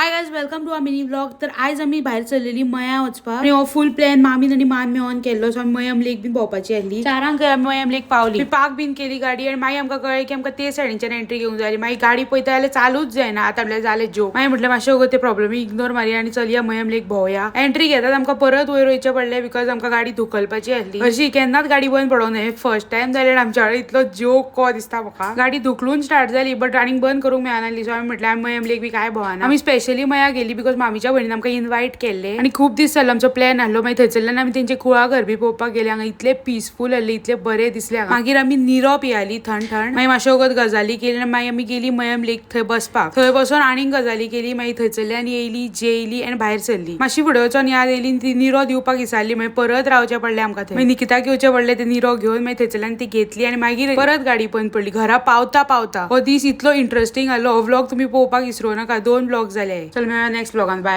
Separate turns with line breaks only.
Hi guys, welcome to our mini vlog. तर आयज आमी भायर सरलेली मया वचपाक आनी हो फूल प्लॅन मामीन आनी मान मेळोन केल्लो. सो आमी मयम लेक बीन भोंवपाची आहली. 4 आंक आमी मयम लेक पावली. पार्क बीन केली गाडी आनी मागीर आमकां कळ्ळें की आमकां ते सायडीच्यान एंट्री घेवंक जाय. मागीर गाडी पळयता जाल्यार चालूच जायना. आतां म्हणल्यार जालें जोक. मागीर म्हटलें, मातशें वगत ते प्रॉब्लेम इग्नोर मारया आनी चलया, मयम लेक भोंवया. एंट्री घेतात आमकां परत वयर वयचें पडलें, because आमकां गाडी धुकलपाची आहली. अशी केन्नाच गाडी बंद पडोंक ना, फर्स्ट टायम जालें आनी आमच्या कडेन इतलो जोक को दिसता म्हाका. गाडी धुकलून स्टार्ट जाली, बट आनीक बंद करूंक मेळनासली. सो आमी म्हटलें, आमी मयम लेक बी काय भोंवना. आमी स्पेशली मया गेली because मामीच्या भयणीन आमकां इन्वायट केल्ले आनी खूब दीस जाल्लो आमचो प्लॅन आहलो. मागीर थंयसरल्यान आमी तेंचे कुळागर बी पळोवपाक गेले. हांगा इतले पिसफूल आहले, इतले बरे दिसले हांगा. मागीर आमी निरो पियाली थंड थंड. मागीर मातशे वगत गजाली केली आनी मागीर आमी गेली मयम लेक, थंय बसपाक. थंय बसून आनीक गजाली केली. मागीर थंयसरल्यान येयली, जेयली आनी भायर सरली. मातशी फुडें वचोन याद येयली, ती निरो दिवपाक विसरली. मागीर परत रावचें पडलें आमकां थंय. मागीर निकिताक येवचें पडलें ते निरो घेवन. मागीर थंयसरल्यान ती घेतली आनी मागीर परत गाडी बंद पडली. घरा पावता पावता हो दीस इतलो इंट्रस्टींग आहलो. हो व्लॉग तुमी पळोवपाक विसरू नाका. दोन व्लॉग जाले. चल, मेळया नेक्स्ट व्लॉगान. बाय.